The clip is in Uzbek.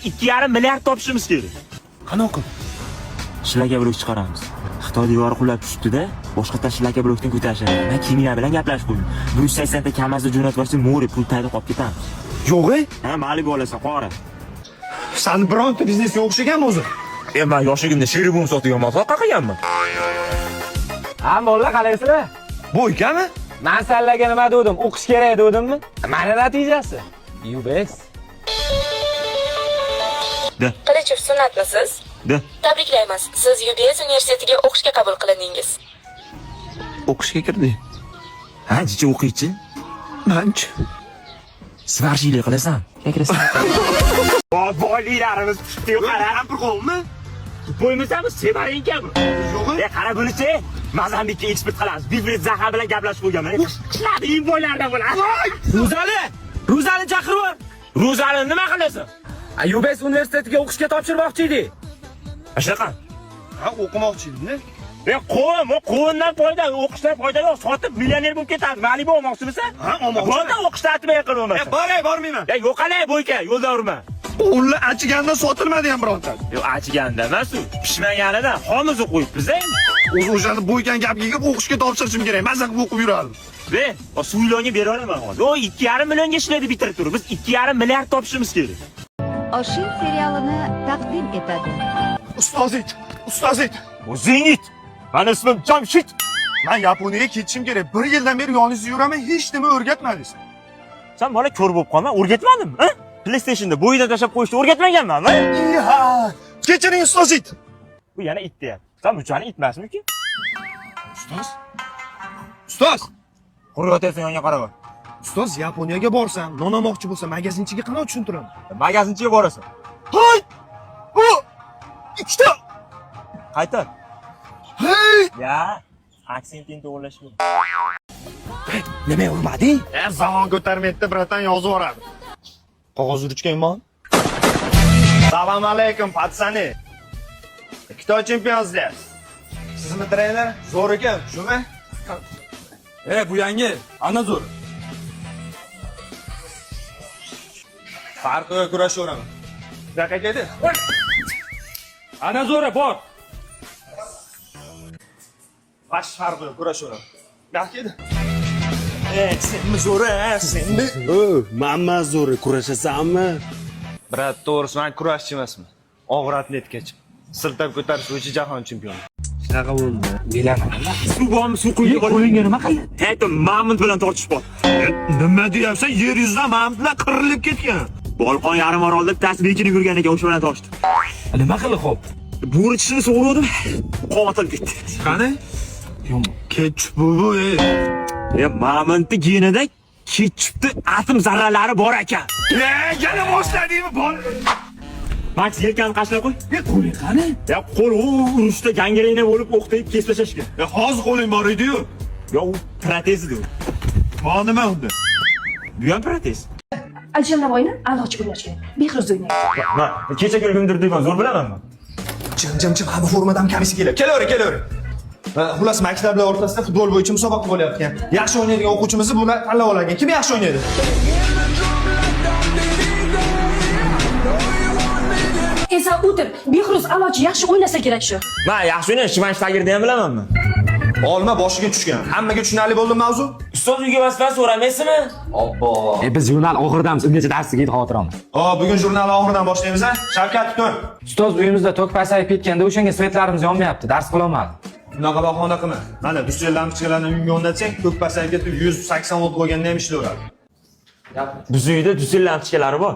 2,5 milliard topishimiz kerak. Qanaqa qilib? Shlaka blok chiqaramiz. Xitoy devori qulab tushibdi-da, boshqatdan shlaka blokdan ko'tarishadi. Men kimya bilan gaplashib qo'ydim. 180 ta KAMAZda jo'natib yuborsa, море pul tayda qolib ketamiz. Yo'q, ey. Ha, mali bo'lasan, qora. Sani bironta biznesga o'xshaganmi o'zi? E, men yoshligimda sheribum sotgan soqqa qilganman. Ha, bolalar, qalaysizlar? Bo'ykami? Man sizlarga nima dedim? O'qish kerak dedimmi? Mana natijasi. UBS. Qilichev Sunatmisiz? Да. Tabriklaymiz. Siz UBS universitetiga o'qishga qabul qilindingiz. O'qishga kirdi. Ha, jicha o'qiychi. Manchi. Сварщик lik qilasan. Kirasan. Boyliklarimiz tushdi, qara. Kampir qo'lmi? Bo'ymisami, Sevarinka bu. Yo'q. E, qara bunichi. Mozambikka eksport qilamiz. Wilfred Zaha bilan gaplashib qo'yganman. Qishladi eng boylardan bo'ladi. Ruzali! Ruzali, chaqirib yubor. Ruzani nima qilasan? UBS universitetiga o'qishga topshirmoqchi edik. Shunaqa. Ha, o'qimoqchi edim. E, qovun, bu qovundan foyda, o'qishdan foyda yo'q. Sotib millioner bo'lib ketadi. Mali bo'lmoqchimisan? Ha, olmoqchiman. Bo'ldi, o'qishda atmay qil bo'lmasa. E, boray, bormayman. Ya, yo'qolay bo'yka, yo'lda urma. Qovunlar achigandan sotilmadi ham birontasi. Yo'q, achiganda emas u. Pishmaganidan xomuzi qo'yibmiz endi. O'zi o'shani bo'ykan gapga kelib o'qishga topshirishim kerak. Maza qilib o'qib yurardim. Be, o suv ilonga bera olaman hozir. O 2,5 millionga ishlaydi bitirib turib. Biz 2,5 milliard topishimiz kerak. Oshin serialini taqdim etadi. Ustoz it, ustoz it. O'zing it. Mani ismim Jamshid. Men Yaponiyaga ketishim kerak. Bir yildan beri yoningizda yuraman, hech nima o'rgatmadingiz. Sen bola ko'r bo'lib qolma, o'rgatmadimmi? Ha? PlayStation'da bo'yidan tashlab qo'yishni o'rgatmaganmanmi? Iha! Kechiring, ustoz it. Bu yana it deyapti. Sen muchani itmasmikin? Ustoz? Ustoz! Quryotasan, yonga qarab. Ustoz, Yaponiyaga borsam, non olmoqchi bo'lsam, magazinchiga qanaqa tushuntiraman? Magazinchiga borasan. Hay! Bu ikkita. Qaytar. Hey! Ya, aksentini to'g'irlash kerak. Nima urmading? E, zamon ko'tarmaydi, братан, yozib yuboradi. Qog'oz ruchkang bormi? Salom alaykum, пацаны. Кто чемпион здесь? Sizmi trener? Zo'r ekan, shumi? E, bu yangi. Ana zo'r. Farqi yo'q, kurashaveraman. Buyoqqa keldi. Ana zo'ri bor. Bash farqi yo'q, kurashaveraman. Buyoqqa keldi. E, senmi zo'ri, senmi? Manma zo'ri, kurashasanmi? Брат, to'g'risi man kurashchi emasman. Og'ir atletikachi. Siltab ko'tarish bo'yicha jahon chempioni. Shunaqa bo'ldi. Suv bormi? Suv quyib Qo'lingga nima qildi? Aytdim, mamont bilan tortishib qol. Nima deyapsan? Yer yuzidan mamontlar qirilib ketgan. Bolqon yarim orolda bittasi bekinib yurgan ekan, o'sha bilan tortishdi. Nima qildi, xo'p? Bo'ri tishini sug'urdim, qon otilib ketdi. Qani? Ketchup bu, ey. E, mamontni genida ketchupni atom zarralari bor ekan. E, yana boshladingmi, bol? Max, yelkani qashlab qo'y. E, qo'ling qani? Ya, qo'l u urushda gangrena bo'lib o'qtayib kesib tashlashgan. E, hozir qo'ling bor edi-yu. Yo, u protez edi u. Bu nima unda? Bu ham protez. Alisher Navoiyni a'lochi o'ynash kerak. Behruz o'ynaydi. Ma, kecha kulgimdir deyman, zo'r bilamanmi? Jim, jim, jim, hamma formadan kamisi kelyapti. Kelaver, kelaver. Ha, xullas, maktablar o'rtasida futbol bo'yicha musobaqa bo'layotgan. Yaxshi o'ynaydigan o'quvchimizni bular tanlab olgan. Kim yaxshi o'ynaydi? Esa o'tir. Behruz a'lochi yaxshi o'ynasa kerak shu. Ma, yaxshi o'ynayman, Shvaynshtaygerni ham bilamanmi? Olma boshiga tushgan. Hammaga tushunarli bo'ldi mavzu? Ustoz, uyga vazifa so'ramaysizmi? E, biz jurnal oxiridamiz. Ungacha darsiga yetib xavotir olma. Hop, bugun jurnal oxiridan boshlaymiz, a? Shavkat, tutun. Ustoz, uyimizda tok pasayib ketganda o'shanga svetlarimiz yonmayapti. Dars qilolmadim. Bunaqa bahona qilma. Mana dussel lampochkalarni uyingga o'rnatsang, tok pasayib ketib 180 volt bo'lganda ham ishlayveradi. Biz uyda dussel lampochkalari bor.